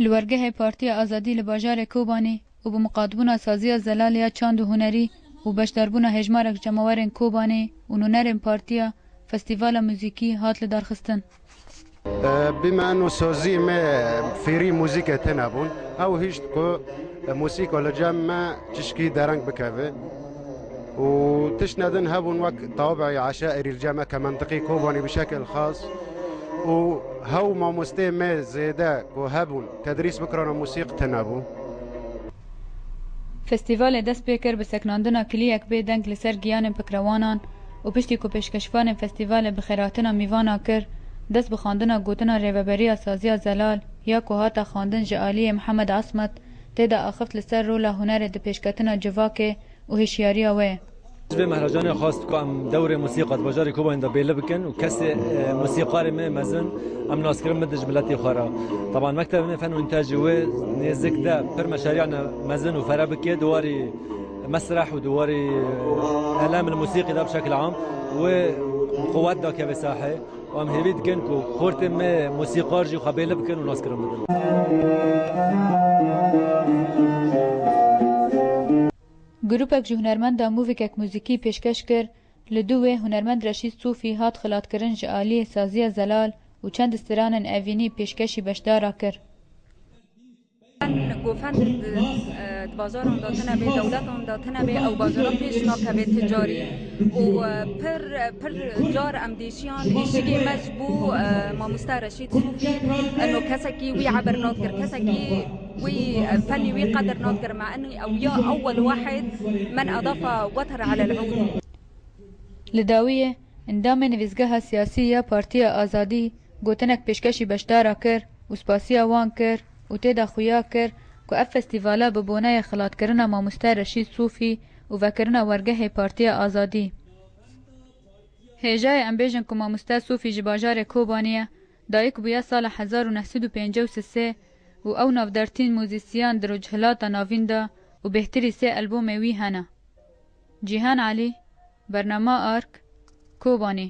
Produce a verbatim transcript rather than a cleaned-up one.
Li wergehê Partiya Azadî li bajarê Kobanê û bi miqatbûna saziya zelal ya çand û hunerî û beşdarbûna hejmarek cemawerên Kobanê û nûnerên partiya, festîvala muzîkî hat lidarxistin. Bîme eno sozî me fêrî muzîkê tune bûn. Ew hişt ku muzîka li cem me çişkî dereng bikeve. û tiştine din hebûn wek tawabeyê eşairî li cem me ke mentiqî Kobanî bi şekil xas û hew mamostê me zêde ku hebûn tedrîs bikirana musîq tune bû. Festîvalê dest pê kir bi seknandina kiliyek bê deng li ser giyanên pikrewanan û piştî ku pêşkeşvanên festîvalê bi xêrhatina mîvana kir, dest bi xwendina gotina Rêveberiya Saziya Zelal ya ku hate xwendin ji aliyê Mihemed Asmet tê de axift li ser rola hunerê di pêşketina civakê û hişyariya wê ye. Ji vê mehrecanê xwest ku em dewrê musîqa di bajarê Kobanê de bêli bikin û kesê, e, musîkarê me mezin em naskirin bidin ji miletê xwe re. Teban mektebê me fen û întaj jî wê nêzik de pir meşariya ne mezin û fere bike di warî mesreh û di warî, e, elemil musîqî de bi şekil am wê quwet dakeve sahê. Û em hêvî dikin ku xortê me musîkar jî xwe bêli bikin û naskirin bidin. Grûpek ji hunermenda mûvîkek muzîkî pêşkeş kir, li dû wê hunermend Reşîd Sûfî hat xilatkirin ji aliyê saziya zelal û çend stranên evînî pêşkêşî beşdara kir. Gofend di, e, di bajaran de tune bê, dewletan de tune bê, ew bajaran pêş nakeve ticarî û, e, pir, pir car em dêşiyan êşigê me ji bo, e, mamoste Reşîd Sûfî, eno kesekî wî eber nadkir, kesekî wî, e, fenî wî qedir nadkir me. Enî ew ya ewel wahid men edafa weter elel ûd. Li dawiyê, endamê Nivîsgeha Siyasî ya Partiya Azadî gotinek pêşkêşî beşdara kir û spasiya wan kir û tê de xuya kir ku ev festîvala bi boneyê xilatkirina mamoste Reşîd Sûfî û vekirina wergehê Partiya Azadî. Hêjayê em bêjin ku mamoste Sûfî ji bajarê Kobanê ye, dayik bûye sala hezar û neh sed û pêncî û sê û ew navdartîn muzîsyan di Rojhilata Navîn de û bêhtirî sê albomê wî hene. Cîhan Elî, Bernama Ark, Kobanê.